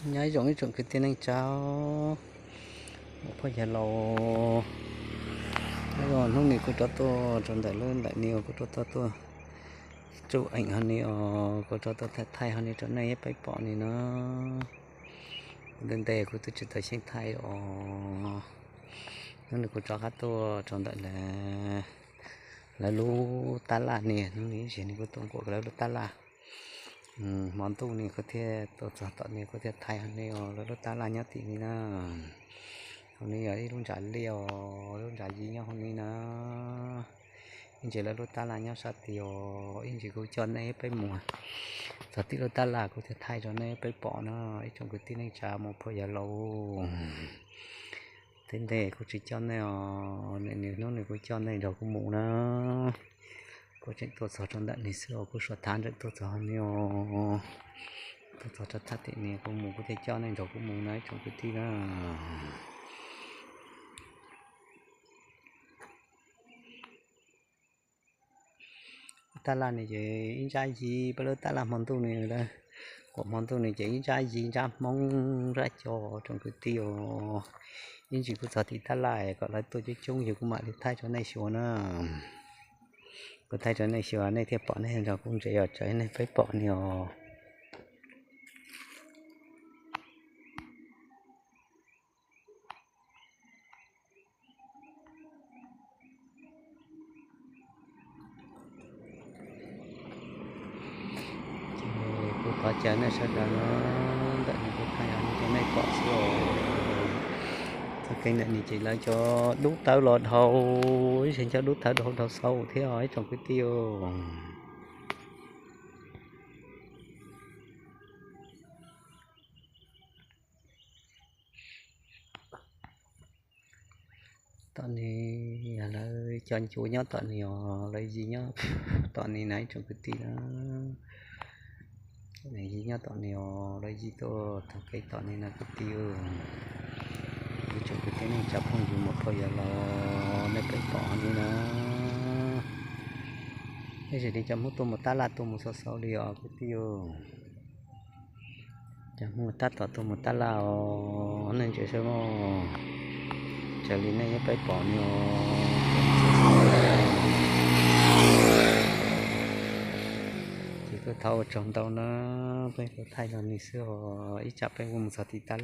Nyob zoo ib tsoom kwv tij neej tsa, muam phauj yawg laus, hnub no kuv rov tuaj rau ntawm lub ntawm no, kuv rov tuaj tuaj tsuj eem hauv no os, kuv rov tuaj thaij thaij hauv no rau nej peb pom no na. Kuv nte nte kuv twb tsis tau xyeej thaij os. Hnub no kuv rov qab tuaj rau ntawm lawv lub tab laj no, hnub no ib tsam no kuv tuaj nkaum lawv lub tab laj. Hmo ntuj no kuv thiaj tuaj txog tom no kuv thiaj thaij hauv no os, lawv lub tab laj nyob tim no na. Hauv no yog ib lub ntsa liaj os, lub ntsa yi nyob hauv no na. Ib ntsis lawv lub tab laj nyob sab tid os, ib ntsis kuv coj nej peb mus txog tim lub tab laj kuv thiaj thaij rau nej peb pom na, ib tsoom kwv tij neej tsa muam phauj yawg laus. Tej ntev kuv tsis coj nej os, nim no hnub no kuv coj nej nrog kuv mus na. Kuv tseem tuaj txog rau ntawm no xwb os, kuv suav thav ntsawm tuaj txog no os. Tuaj txog rau thaj tim no kuv mus kuv thiaj coj nej nrog kuv mus na ib tsoom kwv tij na. Lub tab laj no ces ib ntsab yi, peb lub tab laj hmo ntuj no, quas hmo ntuj no ces ib ntsab yi ntsab Hmoob ntsab co tsoom kwv tij os. Ib ntsis kuv txog tim tab laj kom lawv tuaj coob coob yus kuv mam li thaij rau nej xyuas na. Kuv thaij rau nej xyuas nej thiaj pom, nej nrog kuv ntsia os, tsam nej peb pom no os. Ces kuv thov caw nej sawv daws no, ntawm no kuv thaij rau nej pom xwb os. Txoj kev ntawm no ces lawv cov dub tawv los dhau, ib txhia cov dub tawv dhau dhau xaus thiab os ib tsoom kwv tij os. Tom no yog lawv cov ncua nyob tom no os, lawv yi nyob tom no na ib tsoom kwv tij na. Yi nyob tom no os, lawv yi tuaj taug kev tom no na kwv tij. Ib tsoom kwv tij neej tsa phooj ywg muam phauj yawg laus, nej peb pom no na. Ib zaug li cov Hmoob tuaj mus tab laj tuaj mus xaus xaus li os kwv tij. Cov Hmoob tab tom tuaj mus tab laj os, nej ntsia saib mog. Raws li nej peb pom no os. Ces kuv thov ua tsaug ntau na, peb kuv thaij los no xwb os, ib tsam peb kuj mus txog tim tab